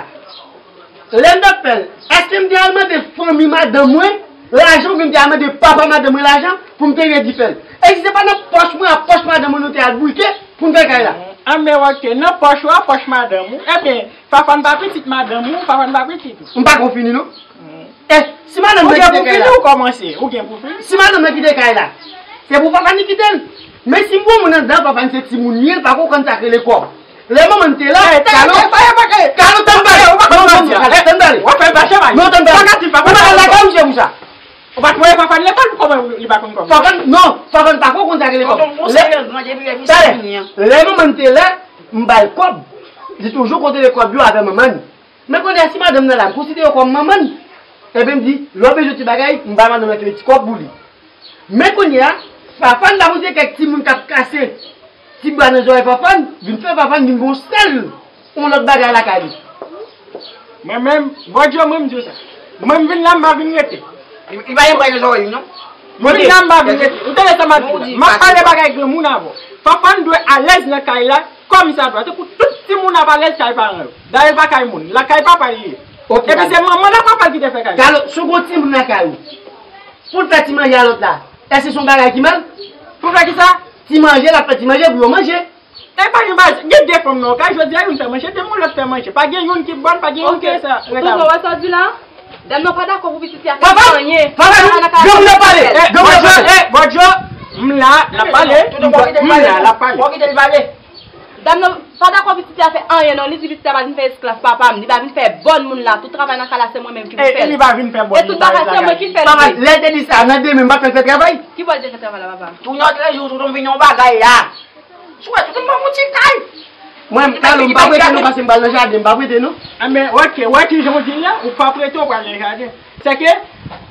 lè m t ap fè l, èske m te al mande fanmi madanm mwen lajan oubyen m te al mande papa madanm mwen lajan pou m te redi fè l? E si se pa nan pòch mwen ak pòch madanm mwen nou te al bouke pou n fè kay la? Anben, ok, nan pòch ou a, pòch madanm ou. Ebyen, Fafane pa pitit madanm ou, Fafane pa pitit ou. M pa konn fini, non. E, si madanm nan kite kay la. Ou gen pou fini, ou kòmanse, ou gen pou fini. Si madanm nan kite kay la, se pou papa li kite l. Men si m pran moun anndan, papa li se timoun li ye, li pa konprann sa k rele kòb. Lè manman l te la, Kalo, Kalo, tann pale. Non, non, non, tann pale. W ap fè l fache, pa. Non, tann pale. Ou pa ka lakay ou, se pou sa. Ou pa t voye papa l lekòl pou kòman li pa konn kòb. Papa l, non, papa l pa konn sa k rele kòb. Tonton, ou serye, gran depi lè misye vini an. Lè manman l te la, m ba l kòb. Li toujou konte kòb yo avè manman l. Men kounye a, si madanm nan la, m konsidere yo kòm manman l, ebyen, m di, lè w bezwen ti bagay, m bay madanm nan kèk ti kòb pou li. Men kounye a, Fafane la, pou se kèk timoun k ap kase ti bwa nan zòrèy Fafane, vin fè Fafane vin gon sèl yon lòt bagay lakay li. Mwen menm, Bondye, mwen, m di w sa. Mwen, m vin la, m pa vin rete. Li, li pa gen bwa nan zòrèy li, non? M vin la, m pa vin rete. Ou tande sa m ap di w la? M ap pale bagay granmoun avè w. Fafane dwe alèz nan kay la, kòm sa dwa. Tankou tout timoun ap alèz kay paran yo. Dayè, l pa kay moun. Lakay papa l li ye. Epi se manman l ak papa l ki te fè kay la. Kalo, si w gon timoun lakay ou, pou l fè ti manje a lòt la, èske se yon bagay ki mal? Pou fè kisa? Ti manje, l ap fè ti manje pou yo manje. E pa gen bagay, gen de fanm nan yon kay, jodi a youn fè manje, demen yon lòt fè manje. Pa gen youn ki bòn, pa gen youn ki sa. Tonton, wè sa w di la? Dam nan pa dakò pou pitit li a fè anyen. Papa, papa, granmoun nan pale, granmoun nan pale. Eh, Bòdjò, m la, l ap pale. M la, l ap pale. Dam nan pa dakò pitit li a fè anyen non, li di pitit li a pa vin fè esklav papa m, li pa vin fè bòn moun la, tout travay nan kay la se mwen menm ki pou fè l. E li pa vin fè bòn moun la. E tout bagay se mwen ki fè l. Papa, lè l te di sa, nan demen m pa t fè travay. Ki bò l te fè travay la, papa? Tou nòt lejou, tou m vin yon bagay la. Sou wè, tou m ban yon ti kay. Mwen, Kalo, m pa prete non, paske m pral nan jaden, m pa prete non. Enben, wè ke, wè kijan w di l la, ou pa prete, ou pral nan jaden. Sèke,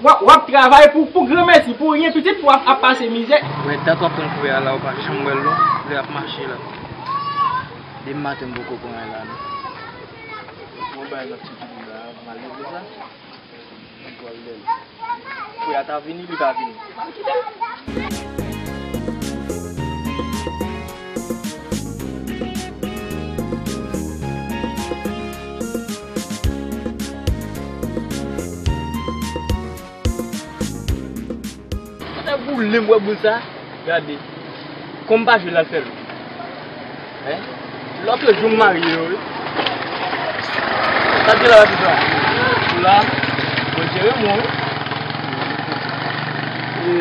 w ap, w ap travay pou, pou granmèsi, pou ryen, pitit pou w ap, ap pase mizè. Mwen, dat w ap tann frè a la, ou pa janm wè l non, lè y ap mache la. Demen maten, m poko pran l la non. Mwen bay lòt ti figi la, m al leve sa. Mwen pral lè l. Frè a ta vini, li pa vini. M al kite l. Kote boule m wè boul sa? Gade. Kòm pa jwe l al fè l. Hein? Lòt jou m marye yo wi. Sa di la ti sa? Ou la? Mwen jere mwen wi. E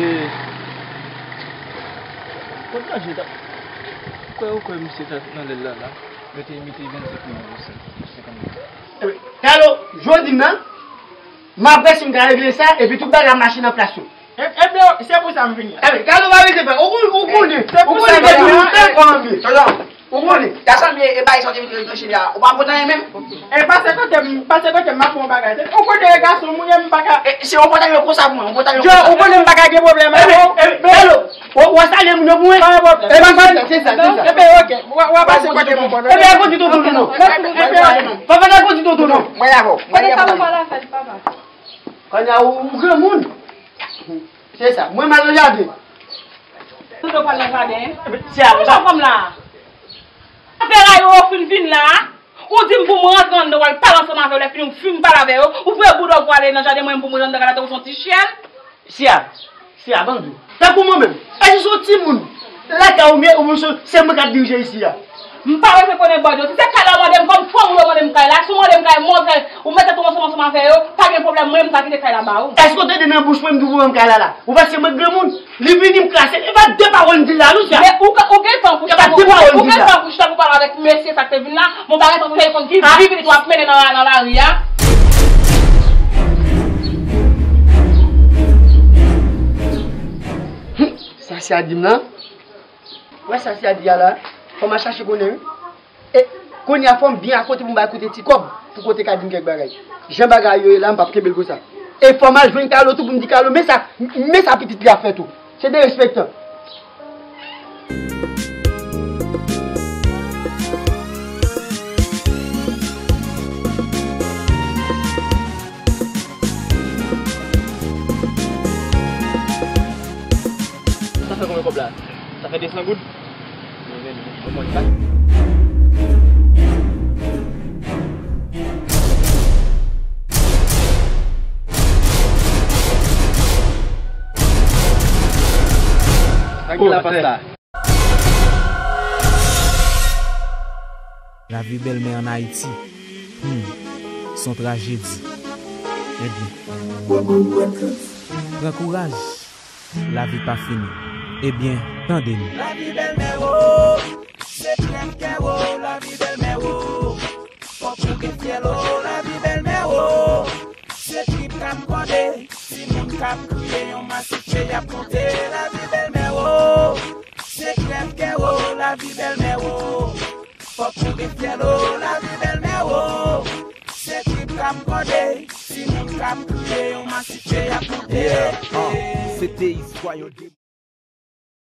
kot manje ta? Ou kwè, ou kwè misye ta nan lè l la la? Yo te mete vennsenk mil pou senkant mil. Kalo, jodi m nan, m ap wè si m ka regle sa, epi tout bagay ap mache nan plas yo. E, ebyen, se pou sa m vini. Ebyen, Kalo pa rete pè. Ou, ou konnen, ou konnen depi lontan kò anvi. Tonton, ou konnen. Gason m ye, e bay sa w te mete nan chili a, ou pa kontan menm? E pase kote m, pase kote m, m ap fè yon bagay. Ou konnen e gason m ye, m pa ka. E, se yon pòtaje konsa pou mwen, yon pòtaje konsa. Ou konnen m pa ka gen pwoblèm avè w. Ebyen, Kalo, w, w ap salye moun yo pou mwen? Pa gen pwoblèm. Ebyen, se sa, se sa. Ebyen, ok. W, w ap pase kote m pou mwen. Ebyen, al kondi tonton nou non. Papa, al kondi tonton nou. Mwen avè w. Mwen avè w. Kote Kalo pral avè l, papa? Kounye a ou, ou granmoun. Se sa. Mwen m al nan jaden. Tonton pral nan jaden? Se a, ou sa fanm la. Afè la yo fin vin la. Ou di m pou m rantre anndan, w al pale ansanm avè yo, lè fini ou fin pale avè yo, ou voye boudòg ou ale nan jaden mwen pou m rantre anndan, gade ou se yon ti chyèn. Sia, Sia, ban m di w. Tankou mwen menm, èske se yon timoun lakay ou m ye, oubyen se, se mwen k ap dirije isi a? M pa bezwen konnen bòdyo. Si se kay la w mande m, kòm fanm ou yo mande m kay la, si w mande m kay mwen, ou mete tèt ou ansanm ansanm avè yo, pa gen pwoblèm, mwen menm m ka kite kay la ba ou. Èske w tande nan bouch mwen m di w pou ban m kay la la? Ou panse mwen granmoun? Li vini m klase, e pa de pawòl m di l la non, Sia. Men ou, ou gentan pou chita pou, ou gentan pou chita pou pale avèk mesye sa k te vin la, men w pa gentan pou fè l konn ki vi pitit w ap mennen nan, nan lari a. Sa Sia di m nan. Wè sa Sia di a la. Fò m al chache konnen wi. E kounye a fò m byen akote pou m bay kote ti kòb pou kote ka di m kèk bagay. Jan bagay yo ye la, m p ap kenbe l konsa. E fò m al jwenn Kalo tou pou m di Kalo, men sa, men sa pitit li ap fè tou. Se derespektan. Sa fè konbyen kòb la? Sa fè de san goud? Lavi bèlmè ann Ayiti, hmm, se yon trajedi. Ebyen, pran kouraj. Lavi pa fini. Ebyen, tande nou. Lavi bèlmè wo, se krèv kè wo, lavi bèlmè wo. Fòk ou gen fyèl wo, lavi bèlmè wo. Se trip k ap kòde, timoun k ap kriye, yon masiche y ap konte, lavi bèlmè wo. Se krèv kè wo, lavi bèlmè wo. Fòk ou gen fyèl wo, lavi bèlmè wo. Se trip k ap kòde, timoun k ap kriye, yon masiche y ap konte. Yeah, uh, se te istwa yon